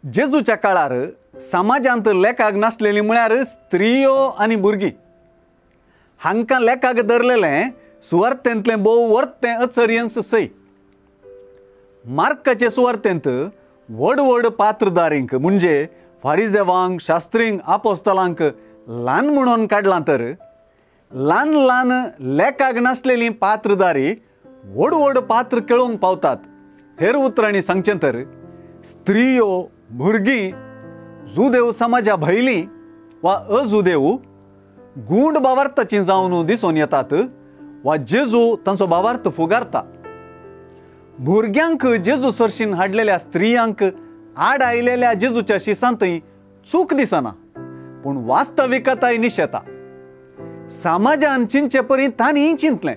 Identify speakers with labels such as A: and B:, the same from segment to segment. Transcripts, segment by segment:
A: जेजूच्या काळार समाजांत लेखाक नासलेली म्हळ्यार स्त्रियो आनी भुरगीं. हांकां लेखाक धरलेलें सुवार्थेंतलें भोव वर्तें अचर्यंस सय. मार्काचे सुवार्थेंत व्हड व्हड पात्रदारींक म्हणजे फारिजेवांक, शास्त्रींक, आपोस्तलांक ल्हान म्हणून काडलां तर ल्हान ल्हान लेखाक नासलेलीं पात्रदारी व्हड व्हड पात्र खेळूंक पावतात. हेर उतरांनी सांगचें तर स्त्रियो, भुरगीं, जुदेव समाजा भयलीं वा अजुदेव गूंड भावार्थाचीं जावन दिसून येतात वा जेजू तांचो भावार्थ फुगारता. भुरग्यांक जेजू सरशीन हाडलेल्या स्त्रियांक आड आयलेल्या जेजूच्या शिसांतय चूक दिसना, पूण वास्तविकताय निशेता. समाजान चिंतचे परी तांणी चिंतलें.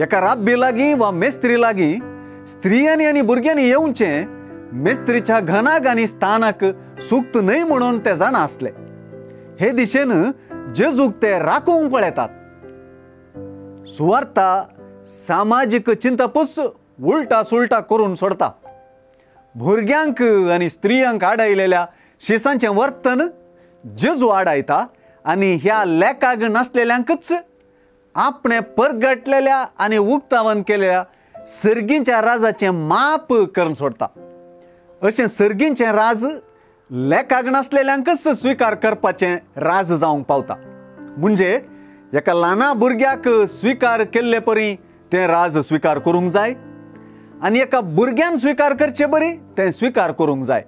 A: एका राब्बी लागीं वा मेस्त्री लागीं स्त्रियांनी आनी भुरग्यांनी येवचें मेस्त्रीच्या घनाक आनी स्थानाक सुक्त न्हय म्हणून ते जाणा आसले. हे दिशेन जेजूक ते राखूंक पळयतात. सुवार्ता सामाजीक चिंतपूच उलटा सुलटा करून सोडता. भुरग्यांक आनी स्त्रियांक आडायलेल्या शिसांचें वर्तन जेजू आडायता आनी ह्या लेखाक नासलेल्यांकच आपणें परगटलेल्या आनी उक्तावन केलेल्या सर्गींच्या राजाचें माप करून सोडता. अशें सर्गींचें राज लेखाक नासलेल्यांकच स्विकार करपाचें राज जावंक पावता. म्हणजे एका ल्हाना भुरग्याक स्विकार केल्ले परी तें राज स्विकार करूंक जाय आनी एका भुरग्यान स्विकार करचे परी तें स्विकार करूंक जाय.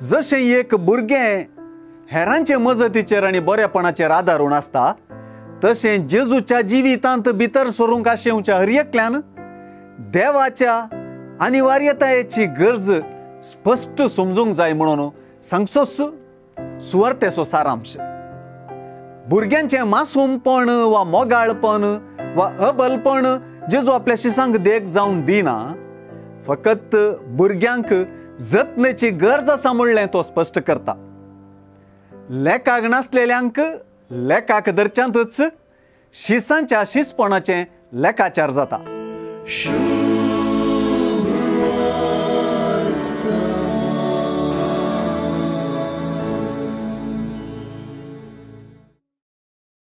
A: जशें एक भुरगें हेरांचे मजतीचेर आनी बरेपणाचेर आदारून आसता तशें जेजूच्या जिवितांत भितर सरूंक आशेवच्या हर एकल्यान देवाच्या अनिवार्यतायेची गरज स्पश्ट समजूंक जाय म्हणून सांगचोच सुवार्थेचो सारांश. भुरग्यांचें मासूमपण वा मोगाळपण वा अबलपण जेजू आपल्या शिसांक देख जावन दिना, फकत भुरग्यांक जतनेची गरज आसा म्हणलें तो स्पश्ट करता. लेखाक नासलेल्यांक लेखाक धरच्यांतच शिसांच्या शिसपणाचें लेखाचार जाता.